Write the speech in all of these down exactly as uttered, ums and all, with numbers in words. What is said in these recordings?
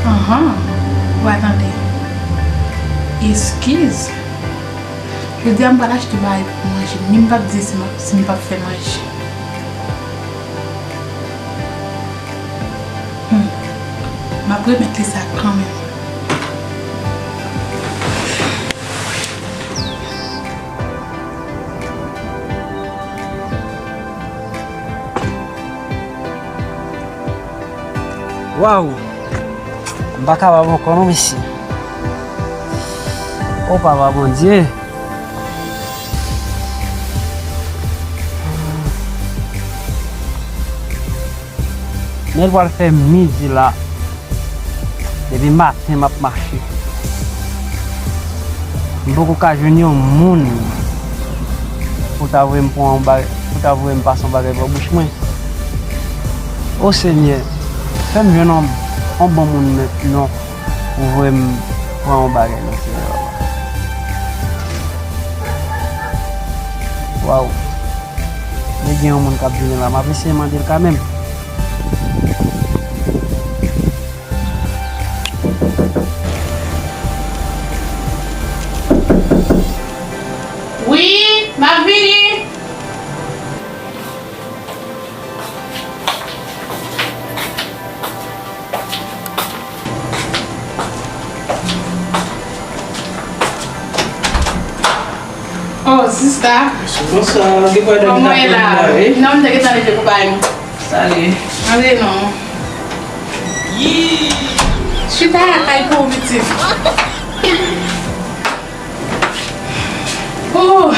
Anhan, w a tande. Eskiz. Jodi a m pral achte bagay pou manje, men m p ap di si m ap, si m p ap fè manje. Hmm. M ap remèt li sa kanmenm. Waw! M pa kapab ankò non, mesye. O Papa Bondye! Men l pral fè midi la. Depi maten m ap mache. M poko ka jwenn yon moun pou ta voye m pran yon bagay, pou ta voye m pase yon bagay bò bouch mwen. O Senyè, fè m jwenn yon, yon bon moun men, non, pou voye m pran yon bagay nan, Senyè, papa. Waw. Men gen yon moun k ap vini la, m ap eseye mande l kanmenm. Wi, m ap vini. Oh, sista. Bonswa, gen pwoblèm. Kòman w ye la? Non, m te gentan leve pou bay nou. Sali. Antre non. Chita lakay pou ou, pitit. Oh!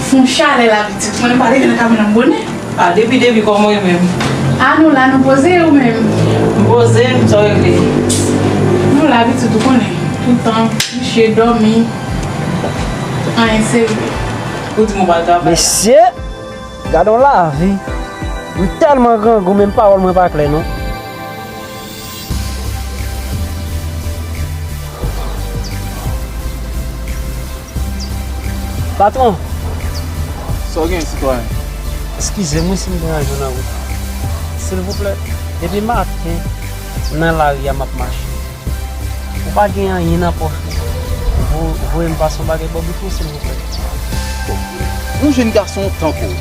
Fon chalè la, pitit. Mwen pa leve nan kay mwen nan bonè. A, depi, depi, kòman w ye menm? A, nou la, nou poze, ou menm? M poze, m, sa w regle? Nou la, pitit, ou konnen. Tout tan, kouche, dòmi. Anyen serye. Ou di m ou pral travay? Mesye, gade yon lavi. M tèlman grangou, menm pawòl mwen pa klè, non. Patwon. Sa w gen, sitwayen? Eskize m wi si m deranje w nan wout. Silvouplè, depi maten, nan lari a m ap mache. Ou pa gen anyen nan pòch ou? Vo-, voye m pase yon bagay bò bouch mwen, silvouplè. Yon jèn gason tankou w,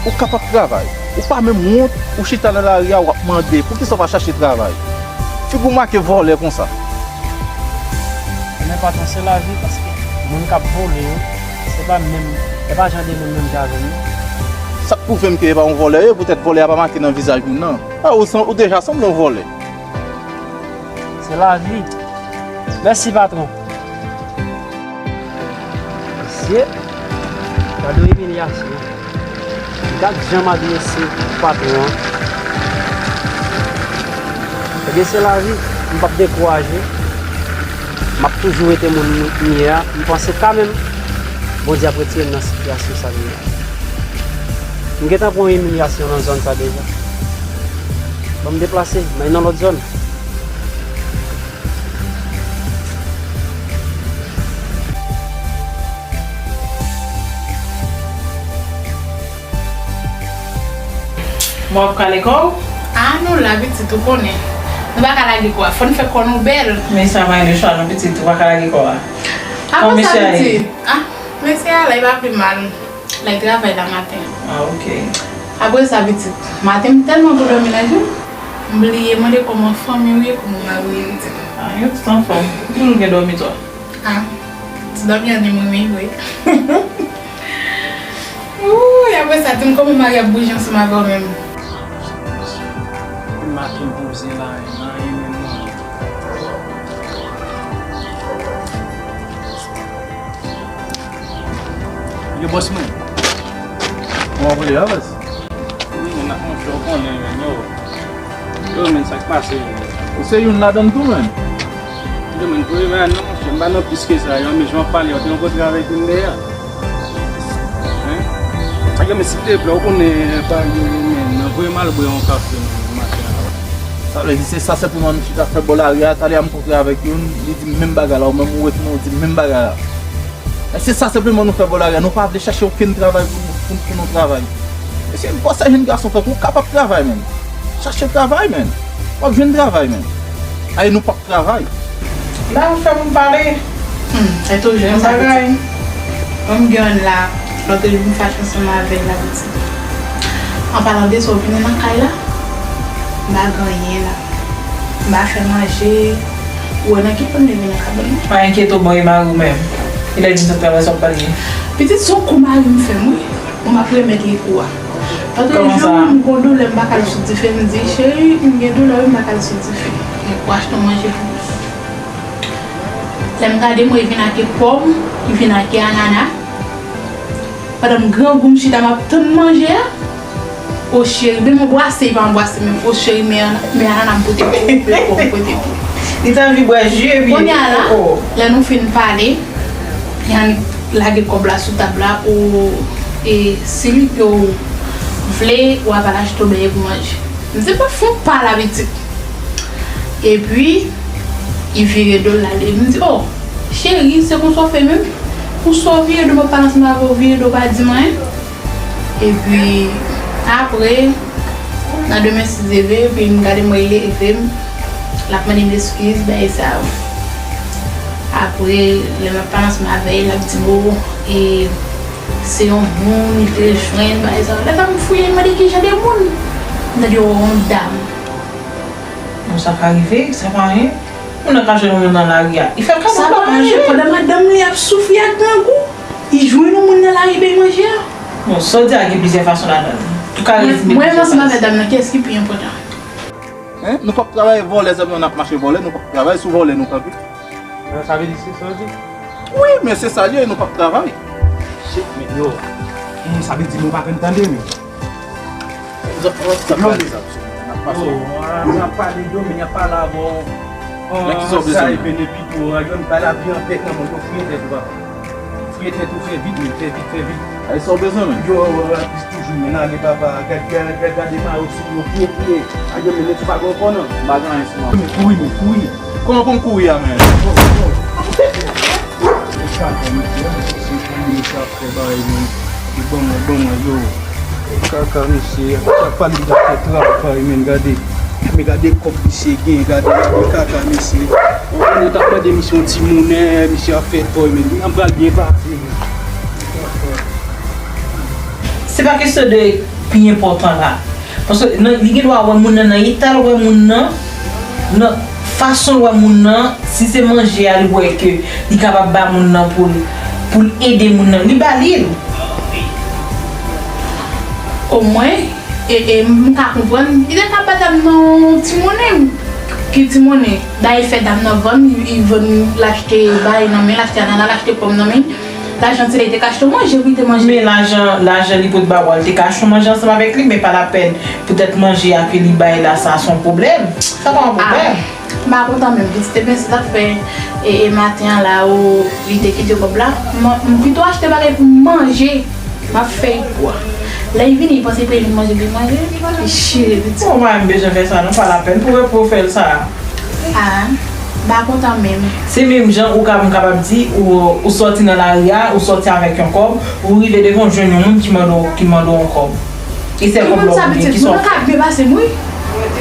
ou kapab travay. Ou pa menm wont, ou chita nan lari a, w ap mande. Poukisa w pa chache travay? Figi w make vòlè konsa. Men patwon, se lavi, paske moun k ap vole yo, se pa menm, se pa jan de moun menm jan avè m, non. Sa k pwouve m ke e pa yon vòlè ye, poutèt vòlè a pa make nan vizaj moun nan. A, ou san-, ou deja sanble yon vòlè. Se lavi. Mèsi, patwon. Mesye, gade yon imilyasyon. Gad jan m adrese patwon an. Ebyen, se lavi. M p ap dekouraje. M ap toujou rete moun m ye a. M panse kanmenm Bondye ap retire m nan sitiyasyon sa m ye a. M gentan pran yon imilyasyon nan zòn sa deja. Ban m deplase, m al nan lòt zòn. Bon, w ap kale kò w? A, nou la, pitit, ou konnen. Nou pa ka lage kò a. Fò n fè kò nou bèl. Men sa pa gen de chwa, non, pitit, ou pa ka lage kò a. Kòman mesye a ye? A, mesye a la, li pa pi mal. L al travay la maten. A, oke. Apre sa, pitit, maten m tèlman vo dòmi nan je m, m bliye mande kòman fanmi w ye, kòman mari w ye, pitit. A, yo tout anfòm. Ou toujou gen dòmi, twa? A, ti dòmi an ni mwen, wi, vre. Wouy, apre sa, di m kòman mari ap bouje ansanm avè w menm. Maten m poze la, nan anyen menm non. Yo, bòs mwen. Kòman w ye, bòs? Wi, men n ap monchè, w konnen, men yo. Yo, men sa k pase, men? Ou se youn ladan l tou, men. Yo, men, pou rive a non, monchè, m pa nan plis ke sa, yo, men jan w ap pale, yo, te yon kontre avèk youn dèyè. Hein? Yo, men, silvouplè, w konnen, pa, yo, yo, men, voye m al bwè yon kafe, non, maten an. Sa vle di, se sa senpleman misye t ap fè bò lari a, talè a m kontre avèk youn, li di m menm bagay la, ou menm ou retounen, ou di m menm bagay la. E se sa senpleman nou fè bò lari a. Nou pa vle chache okenn travay pou nou, pou, pou nou travay. Mesye, bòs sa jèn gason tankou w kapab travay, menn. Chache travay, menn. W ap jwenn travay, menn. Ay, nou p ap travay. La ou fè m pale. Hmm, e toujou yon bagay. Mwen m gen yon la, lòt jou m fache ansanm avè l la pitit. An palan de sa, ou vini nan kay la, m pa gen anyen la. M pa fè manje, ou wè nan ki pwen m leve nan kabann nan. Pa enkyete w, bon, e mari w menm. Li lè vin sot travay, sa w pral ye. Pitit, se yon kou mari m fè m, wi. Bon, m ap remèt li kou a. Lòt jou, m gon doulè, m pa ka al sou dife, m di, cheri, m gen doulè, wi, m pa ka al sou dife. Ou achte yon manje pou mwen. Lè m gade, m wè vin ake pòm, vin ake anana. Pandan m grangou, m chita, m ap tann manje a. O cheri, men m anbrase, li pa anbrase menm. O cheri, men, men anana m pote pou ou, men pòm pote pou ou. Li te anvi bwè ji epi. Kounye a la, lè nou fin pale, Yannick lage kòb la sou tab la, o, e si li ke w vle, w ap al achte yon bèyè pou manje. M di, pa fon pa la pitit. Epi, li vire do l, l ale. M di, o, cheri, se konsa w fè menm? Pou sa w vire do, m ap pale ansanm avè w, vire do, pa di m anyen. Epi, apre, nan demen, si Dye vle, epi m gade, m wè li leve m, l ap mande m eskiz, bagay sa yo. Apre, lè m ap pale ansanm avè l, l ap di m, o, e, se yon moun li te jwenn, bagay sa yo. Lè sa m fouye, m mande ki jan de moun. M tande yon dam. Bon, sa ka rive, sa pa anyen. Moun nan ka jwenn yon moun nan lari a. Li fè l kado l pa manje. Pandan madanm li ap soufri ak grangou, li jwenn yon moun nan lari bay manje a. Bon, sa w di a gen plizyè fason ladan l. Ou ka rezime plizyè fason. Mwen, mwen ansanm avèk dam nan, kiyès ki pi enpòtan? Hein? Nou p ap travay vòlè, zanmi, n ap mache vòlè, nou p ap travay sou vòlè, nou tankou. Sa vle di se sa w di? Wi, men se sa l ye, nou p ap travay. Shit, men yo. Sa vle di nou pa konn tande, men. Yo, n ap pale, yo, men y ap pale avè w. Men ki sa w bezwen? Sa e bene pito, yo, n pale ap di anpèt nan mwen, yo fouye tèt ou, papa. Fouye tèt ou, fè vit, men, fè vit, fè vit. Ay, sa w bezwen, men? Yo, yo, yo, plis toujou, men, ale, papa, gad, gad, gad, gade mayo sou yo, fouye, fouye. Ay, yo, men, men, tou pa gen kò, non? M pa gen anyen sou mwen. Men, kouri, men, kouri. Kòman pou m kouri a, men? Yo, yo. Kaka, mesye, mesye, sa fè bagay, men. Li ban mwen, ban mwen, yo. Kaka, mesye, sa pale m ta fè travay, men, gade. Men gade kòb misye gen, gade, gade kaka, mesye. Ou konnen, ta mande misye yon ti monnen, misye ap fè toy, men. Li an pral byen pase, men. Se pa kesyon de pi enpòtan la. Paske nan, li gen dwa wè moun nan nan eta l wè moun nan, nan fason l wè moun nan, si se manje a li wè ke li kapab ba moun nan pou l, pou l ede moun nan, li ba li l. Omwen, e, e, m ka konprann, li te ka ba dam nan yon ti monnen. Ki ti monnen? Dayè, l fè dam nan vann, li, li vann, l achte bagay nan men l, l achte anana, l achte pòm nan men l. Lajan ti la, li te ka achte yon manje pou li te manje. Men lajan, lajan li pot ba w a, li te ka achte yon manje ansanm avèk li, men pa lapèn poutèt manje a ke li bay la, sa se yon pwoblèm. Sa pa yon pwoblèm. Ah, m pa kontan menm, pitit, men se sa k fè, e, e, maten an la, ou, li te kite kòb la. M, m pito achte bagay pou m manje, m ap fè l pwa. Lè l vini, li panse pou li manje, li manje, li chire pitit. Ou pa menm bezwen fè sa, non, pa lapèn. Pou, pou fè l sa. Ah, m pa kontan menm. Se menm jan ou ka, m kapab di, ou, ou sòti nan lari a, ou sòti avèk yon kòb, ou rive devan, ou jwenn yon moun ki mande w, ki mande w yon kòb. E sèl kòb la ou gen, ki sa w fè? Moun nan ka byen pase m, wi.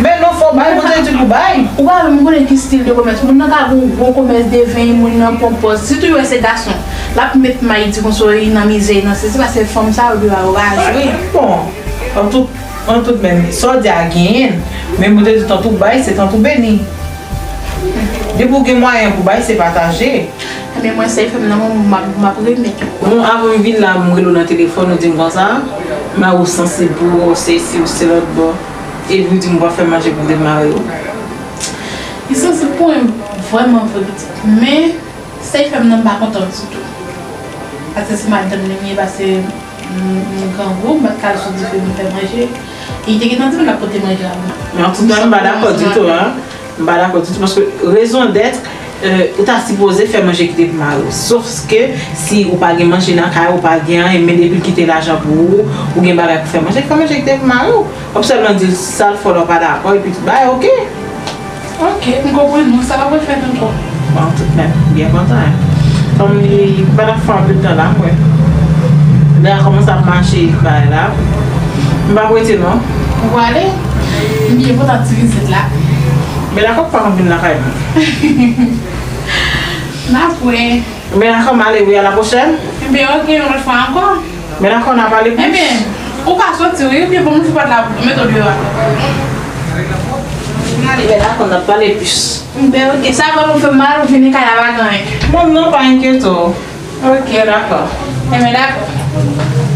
Men non, fò w bay, Bondye di pou bay. Ou pa menm konnen ki stil de komès. Moun nan ka gen yon gwo komès de ven, moun nan pran pòz. Sitou lè se gason. L ap met may di konsa, li nan mizè, li nan sesi, paske fanm sa yo, yo pa jwe. Bon, an tout An tout menm, sa w di a genyen, men Bondye di tantou bay, se tantou beni. Depi w gen mwayen pou bay, se pataje. Ebyen, mwen, sa fè m nan moman m ap, m ap remèt ou. Bon, avan m vin la, m rele w nan telefòn, ou di m konsa, mari w sansib pou ou, se isi ou se lòt bò. Epi ou di m w ap fè manje pou demare w. Li sansib pou mwen vrèman vre, pitit. Men, Sa k fè m nan m pa kontan ditou. Paske se madanm li m ye, paske m, m grangou, m pa t ka al sou dife vin fè manje. E li te gentan di m l ap pote manje a pou mwen. Men an tout ka, m pa dakò ditou, en. M pa dakò ditou, paske rezon dèt, euh, ou ta sipoze fè manje kite pou mari w. Sof ke si ou pa gen manje nan kay, ou pa gen anyen, men depi l kite lajan pou ou, ou gen bagay pou fè manje, fè manje kite pou mari w. W ap sèlman di l sa l fè w la w pa dakò, epi tout bagay oke. Oke, m konprann ou, sa pa pral fèt ankò. Bon, tout menm, m byen kontan, en. Fanmi, m pa t ap fè anpil tan la, m wè. Lè a kòmanse ap mache, bagay la. M p ap rete, non. Ou prale? M byen kontan ti vizit la. Men dakò, pa konn vin lakay mwen. N ap wè. Men dakò, m ale wi, a la pwochèn. Ebyen, oke, yon lòt fwa ankò. Men dakò, n a pale plis. Ebyen, ou ka soti wi, oubyen bon, m fè pòt la, mete w deyò a. M ale. Men dakò, n ap pale plis. Ebyen, oke, sa vre, nou fè mal, ou vini kay la pa gen anyen. Bon, non, pa enkyete w. Oke. Men dakò. Ebyen, dakò.